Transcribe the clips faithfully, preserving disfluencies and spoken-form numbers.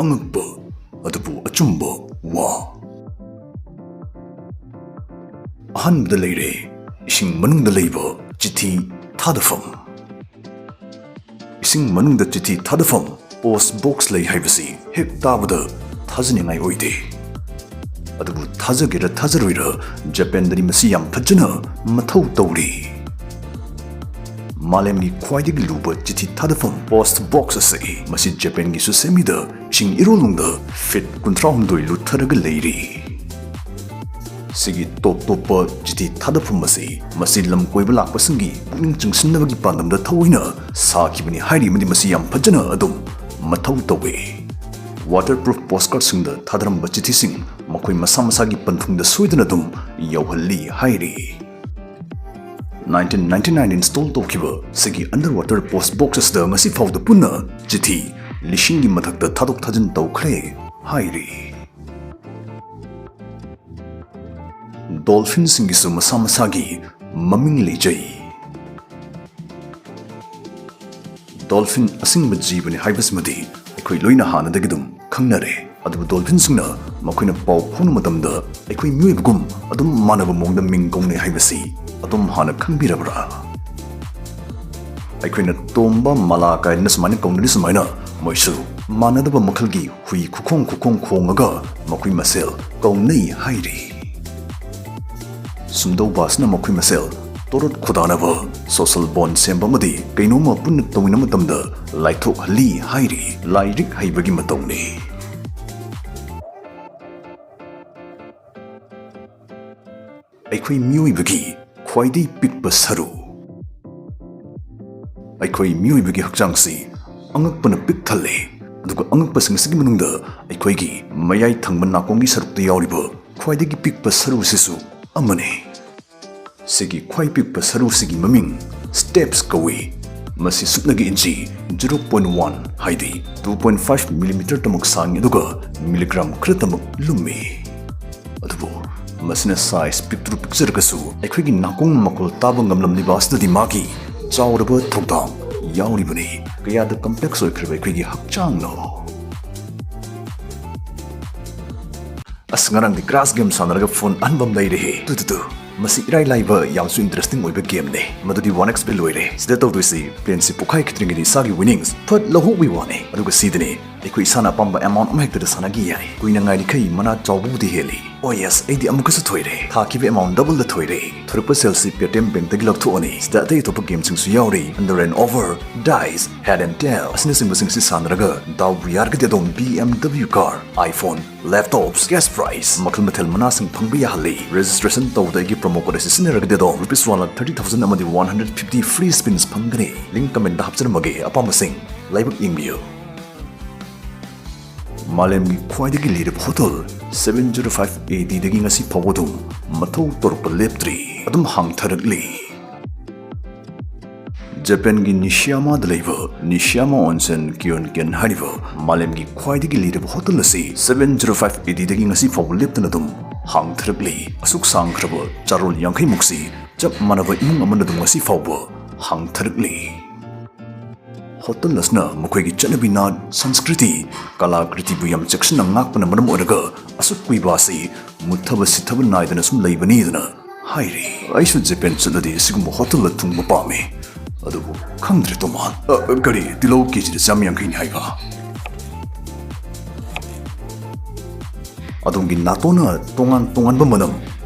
ꯑꯉꯛꯄ ꯑꯗꯨꯕꯨ ꯑꯆꯨꯝꯕ ꯋꯥ꯫ ꯑꯍꯥꯟꯕꯗ ꯂꯩꯔꯦ ꯏꯁꯤꯡ ꯃꯅꯨꯡꯗ ꯂꯩꯕ ꯆꯤꯊꯤ ꯊꯥꯗꯐꯝ꯫ ꯏꯁꯤꯡ ꯃꯅꯨꯡꯗ ꯆꯤꯊꯤ ꯊꯥꯗꯐꯝ ꯄꯣꯁ ꯕꯣꯛꯁ ꯂꯩ ꯍꯥꯏꯕꯁꯤ ꯍꯦꯛ ꯇꯥꯕꯗ ꯊꯥꯖꯅꯤꯡꯉꯥꯏ ꯑꯣꯏꯗꯦ꯫ ꯑꯗꯨꯕꯨ ꯊꯥꯖꯒꯦꯔꯥ ꯊꯥꯖꯔꯣꯏꯔꯥ, ꯖꯄꯥꯟꯗꯗꯤ ꯃꯁꯤ ꯌꯥꯝ ꯐꯖꯅ ꯃꯊꯧ ꯇꯧꯔꯤ꯫ ꯃꯥꯂꯦꯝꯒꯤ ꯈ꯭ꯋꯥꯏꯗꯒꯤ ꯂꯨꯕ ꯆꯤꯊꯤ ꯊꯥꯗꯐꯝ ꯄꯣꯁ ꯕꯣꯛꯁ ꯑꯁꯤ ꯃꯁꯤ ꯖꯄꯥꯟꯒꯤ ꯁꯨꯁꯦꯃꯤꯗ ꯏꯁꯤꯡ ꯏꯔꯣꯜꯅꯨꯡꯗ ꯐꯤꯠ ꯀꯨꯟꯊ꯭ꯔꯥ ꯍꯨꯝꯗꯣꯏ ꯂꯨꯞꯊꯔꯒ ꯂꯩꯔꯤ꯫ ꯁꯤꯒꯤ ꯇꯣꯞ ꯇꯣꯞꯄ ꯆꯤꯊꯤ ꯊꯥꯗꯐꯝ ꯑꯁꯤ ꯃꯁꯤ ꯂꯝ ꯀꯣꯏꯕ ꯂꯥꯛꯄꯁꯤꯡꯒꯤ ꯄꯨꯛꯅꯤꯡ ꯆꯤꯡꯁꯤꯟꯅꯕꯒꯤ ꯄꯥꯟꯗꯝꯗ ꯊꯑꯣꯏꯅ ꯁꯥꯈꯤꯕꯅꯤ ꯍꯥꯏꯔꯤ, ꯑꯃꯗꯤ ꯃꯁꯤ ꯌꯥꯝ ꯐꯖꯅ ꯑꯗꯨꯝ ꯃꯊꯧ ꯇꯧꯏ꯫ ꯋꯥꯇꯔ ꯄ꯭ꯔꯨꯐ ꯄꯣꯁꯀꯥꯔꯗꯁꯤꯡꯗ ꯊꯥꯗꯔꯝꯕ ꯆꯤꯊꯤꯁꯤꯡ ꯃꯈꯣꯏ ꯃꯁꯥ ꯃꯁꯥꯒꯤ ꯄꯟꯊꯨꯡꯗ ꯁꯣꯏꯗꯅ ꯑꯗꯨꯝ ꯌꯧꯍꯜꯂꯤ ꯍꯥꯏꯔꯤ꯫ ꯅꯥꯏꯟꯇꯤꯟ ꯅꯥꯏꯟꯇꯤ ꯅꯥꯏꯟ ꯏꯟꯁꯇꯣꯜ ꯇꯧꯈꯤꯕ ꯁꯤꯒꯤ ꯑꯟꯗꯔ ꯋꯥꯇꯔ ꯄꯣꯁ ꯕꯣꯛꯁ ꯑꯁꯤꯗ ꯉꯁꯤ ꯐꯥꯎꯗ ꯄꯨꯟꯅ ꯆꯤꯊꯤ ꯂꯤꯁꯤꯡꯒꯤ ꯃꯊꯛꯇ ꯊꯥꯗꯣꯛ ꯊꯥꯖꯤꯟ ꯇꯧꯈ꯭ꯔꯦ ꯍꯥꯏꯔꯤ꯫ ꯗꯣꯜꯐꯤꯟꯁꯤꯡꯒꯤꯁꯨ ꯃꯁꯥ ꯃꯁꯥꯒꯤ ꯃꯃꯤꯡ ꯂꯩꯖꯩ꯫ ꯗꯣꯜꯐꯤꯟ ꯑꯁꯤꯡꯕ ꯖꯤꯕꯅꯤ ꯍꯥꯏꯕꯁꯤꯃꯗꯤ ꯑꯩꯈꯣꯏ ꯂꯣꯏꯅ ꯍꯥꯟꯅꯗꯒꯤ ꯑꯗꯨꯝ ꯈꯪꯅꯔꯦ꯫ ꯑꯗꯨꯕꯨ ꯗꯣꯜꯐꯤꯟꯁꯤꯡꯅ ꯃꯈꯣꯏꯅ ꯄꯥꯎ ꯐꯥꯎꯅꯕ ꯃꯇꯝꯗ ꯑꯩꯈꯣꯏ ꯃꯤꯑꯣꯏꯕꯒꯨꯝ ꯑꯗꯨꯝ ꯃꯥꯟꯅꯕ ꯃꯑꯣꯡꯗ ꯃꯤꯡ ꯀꯧꯅꯩ ꯍꯥꯏꯕꯁꯤ ꯑꯗꯨꯝ ꯍꯥꯟꯅ ꯈꯪꯕꯤꯔꯕ꯭ꯔꯥ? ꯑꯩꯈꯣꯏꯅ ꯇꯣꯝꯕ, ꯃꯂꯥ ꯀꯥꯏꯅ ꯁꯨꯃꯥꯏꯅ ꯀꯧꯅꯔꯤ ꯁꯨꯃꯥꯏꯅ ꯃꯣꯏꯁꯨ ꯃꯥꯟꯅꯗꯕ ꯃꯈꯜꯒꯤ ꯍꯨꯏ ꯈꯨꯈꯣꯡ ꯈꯨꯈꯣꯡ ꯈꯣꯡꯉꯒ ꯃꯈꯣꯏ ꯃꯁꯦꯜ ꯀꯧꯅꯩ ꯍꯥꯏꯔꯤ꯫ ꯁꯨꯝꯗꯧꯕ ꯑꯁꯤꯅ ꯃꯈꯣꯏ ꯃꯁꯦꯜ ꯇꯣꯔꯣꯠ ꯈꯨꯗꯥꯅꯕ, ꯁꯣꯁꯦꯜ ꯕꯣꯟ ꯁꯦꯝꯕ ꯑꯃꯗꯤ ꯀꯩꯅꯣꯝꯃ ꯄꯨꯟꯅ ꯇꯧꯃꯤꯟꯅꯕ ꯃꯇꯝꯗ ꯂꯥꯏꯊꯣꯛꯍꯜꯂꯤ ꯍꯥꯏꯔꯤ꯫ ꯂꯥꯏꯔꯤꯛ ꯍꯩꯕꯒꯤ ꯃꯇꯧꯅꯤ꯫ ꯑꯩꯈꯣꯏ ꯃꯤꯑꯣꯏꯕꯒꯤ ꯈ꯭ꯋꯥꯏꯗꯒꯤ ꯄꯤꯛꯄ ꯁꯔꯨ꯫ ꯑꯩꯈꯣꯏ ꯃꯤꯑꯣꯏꯕꯒꯤ ꯍꯛꯆꯥꯡꯁꯤ ꯑꯉꯛꯄꯅ ꯄꯤꯛ ꯊꯜꯂꯦ, ꯑꯗꯨꯒ ꯑꯉꯛꯄꯁꯤꯡ ꯑꯁꯤꯒꯤ ꯃꯅꯨꯡꯗ ꯑꯩꯈꯣꯏꯒꯤ ꯃꯌꯥꯏ ꯊꯪꯕ ꯅꯥꯀꯣꯡꯒꯤ ꯁꯔꯨꯛꯇ ꯌꯥꯎꯔꯤꯕ ꯈ꯭ꯋꯥꯏꯗꯒꯤ ꯄꯤꯛꯄ ꯁꯔꯨ ꯑꯁꯤꯁꯨ ꯑꯃꯅꯤ꯫ ꯁꯤꯒꯤ ꯈ꯭ꯋꯥꯏ ꯄꯤꯛꯄ ꯁꯔꯨꯁꯤꯒꯤ ꯃꯃꯤꯡ ꯁ꯭ꯇꯦꯞꯁ ꯀꯧꯏ꯫ ꯃꯁꯤ ꯁꯨꯞꯅꯒꯤ ꯏꯟꯆꯤ ꯖꯤꯔꯣ ꯄꯣꯏꯟ ꯋꯥꯟ, ꯍꯥꯏꯗꯤ ꯇꯨ ꯄꯣꯏꯟ ꯐꯥꯏꯚ ꯃꯤꯂꯤꯃꯤꯇꯔꯇꯃꯛ ꯁꯥꯡꯏ, ꯑꯗꯨꯒ ꯃꯤꯂꯤꯒ꯭ꯔꯥꯝ ꯈꯔꯇꯃꯛ ꯂꯨꯝꯃꯤ꯫ ꯑꯗꯨꯕꯨ ꯃꯁꯤꯅ ꯁꯥꯏꯖ ꯄꯤꯛꯇ꯭ꯔꯨ ꯄꯤꯛꯆꯔꯒꯁꯨ ꯑꯩꯈꯣꯏꯒꯤ ꯅꯥꯀꯣꯡ ꯃꯈꯣꯜ ꯇꯥꯕ ꯉꯝꯂꯝꯂꯤꯕ ꯑꯁꯤꯗꯗꯤ ꯃꯥꯒꯤ ꯆꯥꯎꯔꯕ ꯊꯧꯗꯥꯡ ꯌꯥꯎꯔꯤꯕꯅꯤ꯫ ꯀꯌꯥꯗ ꯀꯝꯄ꯭ꯂꯦꯛꯁ ꯑꯣꯏꯈ꯭ꯔꯕ ꯑꯩꯈꯣꯏꯒꯤ ꯍꯛꯆꯥꯡꯅꯣ! ꯉꯔꯥꯡꯗꯤ ꯀ꯭ꯔꯥꯁ ꯒꯦꯝ ꯁꯥꯟꯅꯔꯒ ꯐꯣꯟ ꯑꯍꯟꯕ ꯑꯃ ꯂꯩꯔꯦꯍꯦ꯫ Two, two, two. ꯃꯁꯤ ꯏꯔꯥꯏ ꯂꯥꯏꯕ, ꯌꯥꯝꯁꯨ ꯏꯟꯇꯔꯦꯁꯇꯤꯡ ꯑꯣꯏꯕ ꯒꯦꯝꯅꯦ꯫ ꯃꯗꯨꯗꯤ ꯋꯥꯟ ꯑꯦꯛꯁ ꯄꯤ ꯂꯣꯏꯔꯦ꯫ ꯁꯤꯗ ꯇꯧꯗꯣꯏꯁꯤ, ꯄ꯭ꯂꯦꯟꯁꯤ ꯄꯣꯛꯈꯥꯏꯈꯤꯗ꯭ꯔꯤꯉꯩꯗ ꯏꯁꯥꯒꯤ ꯋꯤꯅꯤꯡꯁ ꯐꯠ ꯂꯧꯍꯧꯕꯒꯤ ꯋꯥꯅꯦ꯫ ꯑꯗꯨꯒ ꯁꯤꯗꯅꯦ, ꯑꯩꯈꯣꯏ ꯏꯁꯥꯅ ꯑꯄꯥꯝꯕ ꯑꯦꯃꯥꯎꯟ ꯑꯃ ꯍꯦꯛꯇꯗ ꯁꯥꯟꯅꯈꯤ ꯌꯥꯏ꯫ ꯀꯨꯏꯅ ꯉꯥꯏꯔꯤꯈꯩ ꯃꯅꯥ ꯆꯥꯎꯕꯕꯨꯗꯤ ꯍꯦꯜꯂꯤ꯫ ꯑꯣ ꯌꯦꯁ, ꯑꯩꯗꯤ ꯑꯃꯨꯛꯀꯁꯨ ꯊꯣꯏꯔꯦ꯫ ꯊꯥꯈꯤꯕ ꯑꯦꯃꯥꯎꯟ ꯗꯕꯜꯗ ꯊꯣꯏꯔꯦ꯫ ꯊꯣꯔꯛꯄ ꯁꯦꯜꯁꯤ ꯄꯦꯇꯤꯑꯦꯝ ꯕꯦꯡꯛꯇꯒꯤ ꯂꯧꯊꯣꯛꯑꯅꯤ꯫ ꯁꯤꯗ ꯑꯇꯩ ꯑꯇꯣꯞꯄ ꯒꯦꯝꯁꯤꯡꯁꯨ ꯌꯥꯎꯔꯤ꯫ Under and Over, Dice, Head and Tail ꯑꯁꯤꯅꯆꯤꯡꯕꯁꯤꯡꯁꯤ ꯁꯥꯟꯅꯔꯒ ꯗꯥꯎꯕꯨ ꯌꯥꯔꯒꯗꯤ ꯑꯗꯣꯝ B M W car, iPhone, laptops, cash prize ꯃꯈꯜ ꯃꯊꯦꯜ ꯃꯅꯥꯁꯤꯡ ꯐꯪꯕ ꯌꯥꯍꯜꯂꯤ꯫ ꯔꯦꯖꯤꯁꯇ꯭ꯔꯦꯁꯟ ꯇꯧꯕꯗ ꯑꯩꯒꯤ ꯄ꯭ꯔꯣꯃꯣ ꯀꯣꯗ ꯑꯁꯤ ꯁꯤꯖꯤꯟꯅꯔꯒꯗꯤ ꯑꯗꯣꯝ rupees one lakh thirty thousand ꯑꯃꯗꯤ ꯋꯥꯟ ꯍꯟꯗ꯭ꯔꯦꯠ ꯐꯤꯐꯇꯤ ꯐ꯭ꯔꯤ ꯁ꯭ꯄꯤꯟꯁ ꯐꯪꯒꯅꯤ꯫ ꯂꯤꯡꯛ ꯀꯃꯦꯟꯇ ꯍꯥꯞꯆꯔꯝꯃꯒꯦ, ꯑꯄꯥꯝꯕꯁꯤꯡ ꯂꯥꯏꯕꯛ ꯌꯦꯡꯕꯤꯌꯨ꯫ ꯃꯥꯂꯦꯝꯒꯤ ꯈ꯭ꯋꯥꯏꯗꯒꯤ ꯂꯤꯔꯕ ꯍꯣꯇꯦꯜ, ꯁꯚꯦꯟ ꯖꯤꯔꯣ ꯐꯥꯏꯚ ꯑꯦ ꯗꯤꯗꯒꯤ ꯉꯁꯤ ꯐꯥꯎꯕ ꯑꯗꯨꯝ ꯃꯊꯧ ꯇꯧꯔꯛꯄ ꯂꯦꯞꯇ꯭ꯔꯤ, ꯑꯗꯨꯝ ꯍꯥꯡꯊꯔꯛꯂꯤ꯫ ꯖꯄꯥꯟꯒꯤ ꯅꯤꯁꯤꯌꯥꯃꯥꯗ ꯂꯩꯕ ꯅꯤꯁꯤꯌꯥꯃꯥ ꯑꯣꯟꯁꯦꯟ ꯀꯤꯌꯣꯟꯀꯦꯟ ꯍꯥꯏꯔꯤꯕ ꯃꯥꯂꯦꯝꯒꯤ ꯈ꯭ꯋꯥꯏꯗꯒꯤ ꯂꯤꯔꯕ ꯍꯣꯇꯦꯜ ꯑꯁꯤ ꯁꯚꯦꯟ ꯖꯤꯔꯣ ꯐꯥꯏꯚ ꯑꯦ ꯗꯤꯗꯒꯤ ꯉꯁꯤ ꯐꯥꯎꯕ ꯂꯦꯞꯇꯅ ꯑꯗꯨꯝ ꯍꯥꯡꯊꯔꯛꯂꯤ꯫ ꯑꯁꯨꯛ ꯁꯥꯡꯈ꯭ꯔꯕ ꯆꯥꯔꯣꯜ ꯌꯥꯡꯈꯩꯃꯨꯛꯁꯤ ꯆꯞ ꯃꯥꯟꯅꯕ ꯏꯃꯨꯡ ꯑꯃꯅ ꯑꯗꯨꯝ ꯉꯁꯤ ꯐꯥꯎꯕ ꯍꯥꯡꯊꯔꯛꯂꯤ꯫ ꯍꯣꯇꯦꯜ ꯑꯁꯤꯅ ꯃꯈꯣꯏꯒꯤ ꯆꯠꯅꯕꯤ ꯅꯥꯠ, ꯁꯪꯁꯀ꯭ꯔꯤꯇꯤ, ꯀꯂꯥ ꯀ꯭ꯔꯤꯇꯤꯕꯨ ꯌꯥꯝ ꯆꯦꯛꯁꯤꯟꯅ ꯉꯥꯛꯄꯅ ꯃꯔꯝ ꯑꯣꯏꯔꯒ ꯑꯁꯨꯛ ꯀꯨꯏꯕ ꯑꯁꯤ ꯃꯨꯠꯊꯕ ꯁꯤꯠꯊꯕ ꯅꯥꯏꯗꯅ ꯁꯨꯝ ꯂꯩꯕꯅꯤꯗꯅ ꯍꯥꯏꯔꯤ꯫ ꯑꯩꯁꯨ ꯖꯄꯥꯟ ꯆꯠꯂꯗꯤ ꯑꯁꯤꯒꯨꯝꯕ ꯍꯣꯇꯦꯜꯗ ꯊꯨꯡꯕ ꯄꯥꯝꯃꯤ꯫ ꯑꯗꯨꯕꯨ ꯈꯪꯗ꯭ꯔꯦ ꯇꯣꯃꯥꯟ꯫ ꯑ, ꯀꯔꯤ? ꯇꯤꯜꯍꯧ ꯀꯦꯖꯤꯗ ꯆꯥꯝ ꯌꯥꯡꯈꯩꯅꯤ ꯍꯥꯏꯕ? ꯑꯗꯣꯝꯒꯤ ꯅꯥꯇꯣꯟꯅ ꯇꯣꯉꯥꯟ ꯇꯣꯉꯥꯟꯕ ꯃꯅꯝ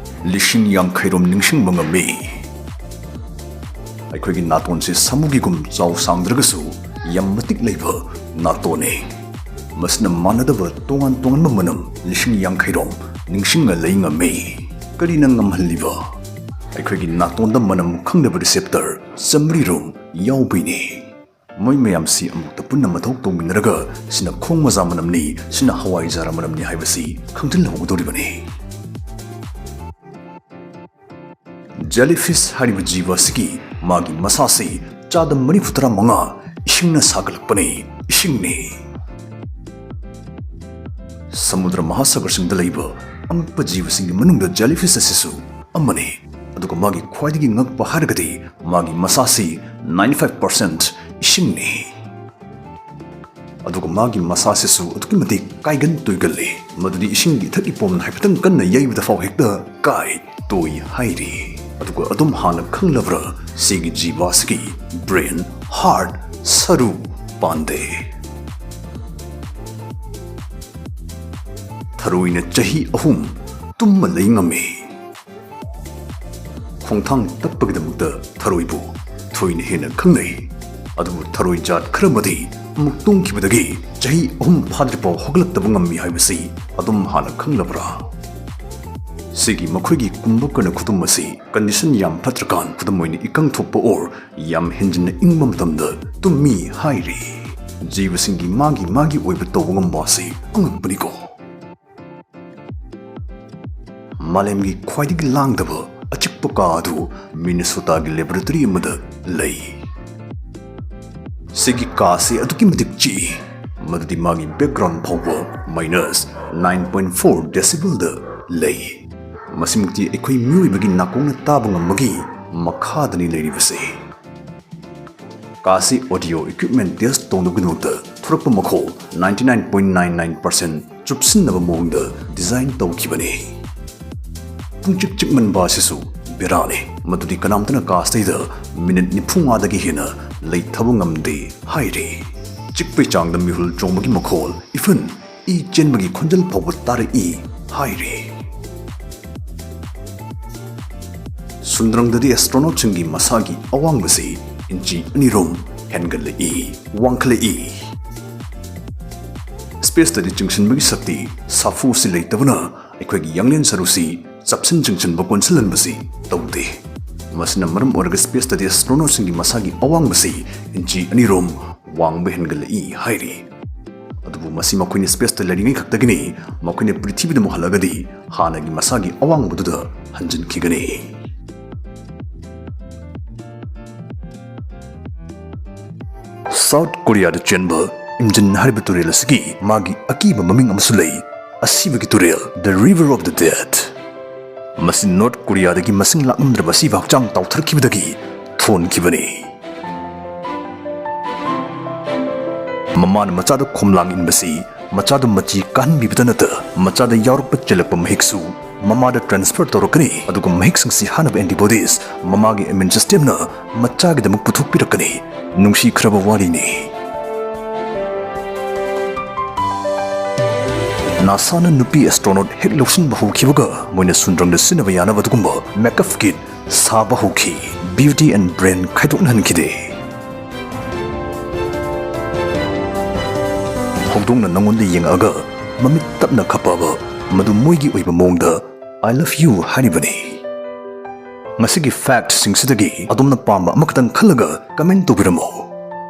ꯂꯤꯁꯤꯡ ꯌꯥꯡꯈꯩꯔꯣꯝ ꯅꯤꯡꯁꯤꯡꯕ ꯉꯝꯃꯤ꯫ ꯑꯩꯈꯣꯏꯒꯤ ꯅꯥꯇꯣꯟꯁꯤ ꯁꯥꯃꯨꯒꯤꯒꯨꯝ ꯆꯥꯎ ꯁꯥꯡꯗ꯭ꯔꯒꯁꯨ ꯌꯥꯝ ꯃꯇꯤꯛ ꯂꯩꯕ ꯅꯥꯇꯣꯟꯅꯤ꯫ ꯃꯁꯤꯅ ꯃꯥꯟꯅꯗꯕ ꯇꯣꯉꯥꯟ ꯇꯣꯉꯥꯟꯕ ꯃꯅꯝ ꯂꯤꯁꯤꯡ ꯌꯥꯡꯈꯩꯔꯣꯝ ꯅꯤꯡꯁꯤꯡꯅ ꯂꯩ ꯉꯝꯃꯤ꯫ ꯀꯔꯤꯅ ꯉꯝꯍꯜꯂꯤꯕ? ꯑꯩꯈꯣꯏꯒꯤ ꯅꯥꯇꯣꯟꯗ ꯃꯅꯝ ꯈꯪꯗꯕ ꯔꯤꯁꯦꯞꯇꯔ ꯆꯥꯃꯔꯤꯔꯣꯝ ꯌꯥꯎꯕꯩꯅꯤ꯫ ꯃꯣꯏ ꯃꯌꯥꯝꯁꯤ ꯑꯃꯨꯛꯇ ꯄꯨꯟꯅ ꯃꯊꯧ ꯇꯧꯃꯤꯟꯅꯔꯒ ꯁꯤꯅ ꯈꯣꯡ ꯃꯖꯥ ꯃꯅꯝꯅꯤ, ꯁꯤꯅ ꯍꯋꯥꯏꯖꯥꯔ ꯃꯅꯝꯅꯤ ꯍꯥꯏꯕꯁꯤ ꯈꯪꯖꯤꯜꯍꯧꯒꯗꯧꯔꯤꯕꯅꯤ꯫ ꯖꯦꯂꯤꯐꯤꯁ ꯍꯥꯏꯔꯤꯕ ꯖꯤꯕ ꯑꯁꯤꯒꯤ ꯃꯥꯒꯤ ꯃꯁꯥꯁꯤ ꯆꯥꯗ ꯃꯔꯤꯐꯨ ꯇꯔꯥ ꯃꯉꯥ ꯏꯁꯤꯡꯅ ꯁꯥꯒꯠꯂꯛꯄꯅꯤ, ꯏꯁꯤꯡꯅꯤ꯫ ꯁꯃꯨꯗ꯭ꯔ ꯃꯍꯥꯁꯥꯒꯔꯁꯤꯡꯗ ꯂꯩꯕ ꯑꯉꯛꯄ ꯖꯤꯕꯁꯤꯡꯒꯤ ꯃꯅꯨꯡꯗ ꯖꯦꯂꯤꯐꯤꯁ ꯑꯁꯤꯁꯨ ꯑꯃꯅꯤ꯫ ꯑꯗꯨꯒ ꯃꯥꯒꯤ ꯈ꯭ꯋꯥꯏꯗꯒꯤ ꯉꯛꯄ ꯍꯥꯏꯔꯒꯗꯤ ꯃꯥꯒꯤ ꯃꯁꯥꯁꯤ ꯅꯥꯏꯟꯇꯤ ꯐꯥꯏꯚ ꯄꯥꯔꯁꯦꯟꯠ ꯏꯁꯤꯡꯅꯤ꯫ ꯑꯗꯨꯒ ꯃꯥꯒꯤ ꯃꯁꯥꯁꯤꯁꯨ ꯑꯗꯨꯛꯀꯤ ꯃꯇꯤꯛ ꯀꯥꯏꯒꯟ ꯇꯨꯏꯒꯜꯂꯤ, ꯃꯗꯨꯗꯤ ꯏꯁꯤꯡꯒꯤ ꯏꯊꯛ ꯏꯄꯣꯝ ꯍꯥꯏꯐꯦꯠꯇꯪ ꯀꯟꯅ ꯌꯩꯕꯗ ꯐꯥꯎ ꯍꯦꯛꯇ ꯀꯥꯏ ꯇꯣꯏ ꯍꯥꯏꯔꯤ꯫ ꯑꯗꯨꯒ ꯑꯗꯨꯝ ꯍꯥꯟꯅ ꯈꯪꯂꯕ꯭ꯔꯥ ꯁꯤꯒꯤ ꯖꯤꯕ ꯑꯁꯤꯒꯤ brain, heart, ꯁꯔꯨ ꯄꯥꯟꯗꯦ? ꯊꯔꯣꯏꯅ ꯆꯍꯤ ꯑꯍꯨꯝ ꯇꯨꯝꯃ ꯂꯩ ꯉꯝꯃꯤ꯫ ꯈꯣꯡꯊꯥꯡ ꯇꯞꯄꯒꯤꯗꯃꯛꯇ ꯊꯔꯣꯏꯕꯨ ꯊꯣꯏꯅ ꯍꯦꯟꯅ ꯈꯪꯅꯩ꯫ ꯑꯗꯨꯕꯨ ꯊꯔꯣꯏ ꯖꯥꯠ ꯈꯔꯃꯗꯤ ꯑꯃꯨꯛ ꯇꯨꯝꯈꯤꯕꯗꯒꯤ ꯆꯍꯤ ꯑꯍꯨꯝ ꯐꯥꯗ꯭ꯔꯤꯐꯥꯎ ꯍꯧꯒꯠꯂꯛꯇꯕ ꯉꯝꯃꯤ ꯍꯥꯏꯕꯁꯤ ꯑꯗꯨꯝ ꯍꯥꯟꯅ ꯈꯪꯂꯕ꯭ꯔꯥ? ꯁꯤꯒꯤ ꯃꯈꯣꯏꯒꯤ ꯀꯨꯝꯕꯀꯔꯅ ꯈꯨꯇꯨꯝ ꯑꯁꯤ condition ꯌꯥꯝ ꯐꯠꯇ꯭ꯔꯀꯥꯟ, ꯈꯨꯗꯝ ꯑꯣꯏꯅ ꯏꯀꯪ ꯊꯣꯛꯄ or ꯌꯥꯝ ꯍꯦꯟꯖꯤꯟꯅ ꯏꯪꯕ ꯃꯇꯝꯗ ꯇꯨꯝꯃꯤ ꯍꯥꯏꯔꯤ꯫ ꯖꯤꯕꯁꯤꯡꯒꯤ ꯃꯥꯒꯤ ꯃꯥꯒꯤ ꯑꯣꯏꯕ ꯇꯧꯕ ꯉꯝꯕ ꯑꯁꯤ ꯑꯉꯛꯄꯅꯤꯀꯣ꯫ ꯃꯥꯂꯦꯝꯒꯤ ꯈ꯭ꯋꯥꯏꯗꯒꯤ ꯂꯥꯡꯗꯕ ꯑꯆꯤꯛꯄ ꯀꯥ ꯑꯗꯨ ꯃꯤꯅꯤꯁꯣꯇꯥꯒꯤ laboratory ꯑꯃꯗ ꯂꯩ꯫ ꯁꯤꯒꯤ ꯀꯥ ꯑꯁꯤ ꯑꯗꯨꯛꯀꯤ ꯃꯇꯤꯛ ꯆꯤꯛꯏ, ꯃꯗꯨꯗꯤ ꯃꯥꯒꯤ background ꯐꯥꯎꯕ minus nine point four decibelꯗ ꯂꯩ꯫ ꯃꯁꯤꯃꯛꯇꯤ ꯑꯩꯈꯣꯏ ꯃꯤꯑꯣꯏꯕꯒꯤ ꯅꯥꯀꯣꯡꯅ ꯇꯥꯕ ꯉꯝꯕꯒꯤ ꯃꯈꯥꯗꯅꯤ ꯂꯩꯔꯤꯕꯁꯦ꯫ ꯀꯥ ꯑꯁꯤ audio equipment test ꯇꯧꯅꯕꯒꯤꯗꯃꯛꯇ ꯊꯣꯔꯛꯄ ꯃꯈꯣꯜ ninety nine point nine nine percent ꯆꯨꯞꯁꯤꯟꯅꯕ ꯃꯑꯣꯡꯗ design ꯇꯧꯈꯤꯕꯅꯤ꯫ ꯄꯨꯡꯆꯤꯛ ꯆꯤꯛꯃꯟꯕ ꯑꯁꯤꯁꯨ ꯕꯦꯔꯥꯅꯤ, ꯃꯗꯨꯗꯤ ꯀꯅꯥꯝꯇꯅ ꯀꯥ ꯑꯁꯤꯗ minute ꯅꯤꯐꯨ ꯃꯉꯥꯗꯒꯤ ꯍꯦꯟꯅ ꯂꯩꯊꯕ ꯉꯝꯗꯦ ꯍꯥꯏꯔꯤ꯫ ꯆꯤꯛꯄꯩ ꯆꯥꯡꯗ ꯃꯤꯍꯨꯜ ꯆꯣꯡꯕꯒꯤ ꯃꯈꯣꯜ, even ꯏ ꯆꯦꯟꯕꯒꯤ ꯈꯣꯟꯖꯦꯜ ꯐꯥꯎꯕ ꯇꯥꯔꯛꯏ ꯍꯥꯏꯔꯤ꯫ ꯁꯨꯟꯗ꯭ꯔꯪꯗꯗꯤ astronautꯁꯤꯡꯒꯤ ꯃꯁꯥꯒꯤ ꯑꯋꯥꯡꯕꯁꯤ ꯏꯟꯆꯤ ꯑꯅꯤꯔꯣꯝ ꯍꯦꯟꯒꯠꯂꯛꯏ, ꯋꯥꯡꯈꯠꯂꯛꯏ꯫ Spaceꯇꯗꯤ ꯆꯤꯡꯁꯤꯟꯕꯒꯤ ꯁꯛꯇꯤ ꯁꯥꯐꯨ ꯑꯁꯤ ꯂꯩꯇꯕꯅ ꯑꯩꯈꯣꯏꯒꯤ ꯌꯥꯡꯂꯦꯟ ꯁꯔꯨꯁꯤ ꯆꯞꯁꯤꯟ ꯆꯤꯡꯁꯤꯟꯕ ꯀꯣꯟꯁꯤꯜꯍꯟꯕꯁꯤ ꯇꯧꯗꯦ꯫ ꯃꯁꯤꯅ ꯃꯔꯝ ꯑꯣꯏꯔꯒ spaceꯇꯗꯤ astronautꯁꯤꯡꯒꯤ ꯃꯁꯥꯒꯤ ꯑꯋꯥꯡꯕꯁꯤ ꯏꯟꯆꯤ ꯑꯅꯤꯔꯣꯝ ꯋꯥꯡꯕ ꯍꯦꯟꯒꯠꯂꯛꯏ ꯍꯥꯏꯔꯤ꯫ ꯑꯗꯨꯕꯨ ꯃꯁꯤ ꯃꯈꯣꯏꯅ spaceꯇ ꯂꯩꯔꯤꯉꯩ ꯈꯛꯇꯒꯤꯅꯤ, ꯃꯈꯣꯏꯅ ꯄ꯭ꯔꯤꯊꯤꯕꯤꯗ ꯑꯃꯨꯛ ꯍꯜꯂꯒꯗꯤ ꯍꯥꯟꯅꯒꯤ ꯃꯁꯥꯒꯤ ꯑꯋꯥꯡꯕꯗꯨꯗ ꯍꯟꯖꯤꯟꯈꯤꯒꯅꯤ꯫ ꯁꯥꯎꯠ ꯀꯣꯔꯤꯌꯥꯗ ꯆꯦꯟꯕ ꯏꯝꯖꯤꯟ ꯍꯥꯏꯔꯤꯕ ꯇꯨꯔꯦꯜ ꯑꯁꯤꯒꯤ ꯃꯥꯒꯤ ꯑꯀꯤꯕ ꯃꯃꯤꯡ ꯑꯃꯁꯨ ꯂꯩ, ꯑꯁꯤꯕꯒꯤ ꯇꯨꯔꯦꯜ, the River of the Dead꯫ ꯃꯁꯤ ꯅꯣꯔꯠ ꯀꯣꯔꯤꯌꯥꯗꯒꯤ ꯃꯁꯤꯡ ꯂꯥꯛꯂꯝꯗ꯭ꯔꯕ ꯑꯁꯤꯕ ꯍꯛꯆꯥꯡ ꯇꯥꯎꯊꯔꯛꯈꯤꯕꯗꯒꯤ ꯊꯣꯟꯈꯤꯕꯅꯤ꯫ ꯃꯃꯥꯅ ꯃꯆꯥꯗ ꯈꯣꯝꯂꯥꯡ ꯏꯟꯕꯁꯤ ꯃꯆꯥꯗ ꯃꯆꯤ ꯀꯥꯍꯟꯕꯤꯕꯇ ꯅꯠꯇ ꯃꯆꯥꯗ ꯌꯥꯎꯔꯛꯄ ꯆꯦꯜꯂꯛꯄ ꯃꯍꯤꯛꯁꯨ ꯃꯃꯥꯗ transfer ꯇꯧꯔꯛꯀꯅꯤ꯫ ꯑꯗꯨꯒ ꯃꯍꯤꯛꯁꯤꯡꯁꯤ ꯍꯥꯟꯅꯕ antibodies ꯃꯃꯥꯒꯤ immune systemꯅ ꯃꯆꯥꯒꯤꯗꯃꯛ ꯄꯨꯊꯣꯛꯄꯤꯔꯛꯀꯅꯤ꯫ ꯅꯨꯡꯁꯤꯈ꯭ꯔꯕ ꯋꯥꯔꯤꯅꯤ꯫ ꯅꯥꯁꯥꯅ ꯅꯨꯄꯤ astronaut ꯍꯦꯛ ꯂꯧꯁꯤꯟꯕ ꯍꯧꯈꯤꯕꯒ ꯃꯣꯏꯅ ꯁꯨꯟꯗ꯭ꯔꯪꯗ ꯁꯤꯖꯤꯟꯅꯕ ꯌꯥꯅꯕ ꯑꯗꯨꯒꯨꯝꯕ makeup kit ꯁꯥꯕ ꯍꯧꯈꯤ꯫ Beauty and brain ꯈꯥꯏꯗꯣꯛꯅꯍꯟꯈꯤꯗꯦ꯫ ꯍꯧꯗꯣꯡꯅ ꯅꯪꯉꯣꯟꯗ ꯌꯦꯡꯉꯛꯑꯒ ꯃꯃꯤꯠ ꯇꯞꯅ ꯈꯞꯄꯕ ꯃꯗꯨ ꯃꯣꯏꯒꯤ ꯑꯣꯏꯕ ꯃꯑꯣꯡꯗ "I love you" ꯍꯥꯏꯔꯤꯕꯅꯤ꯫ ꯉꯁꯤꯒꯤ factꯁꯤꯡꯁꯤꯗꯒꯤ ꯑꯗꯣꯝꯅ ꯄꯥꯝꯕ ꯑꯃꯈꯛꯇꯪ ꯈꯜꯂꯒ comment ꯇꯧꯕꯤꯔꯝꯃꯨ꯫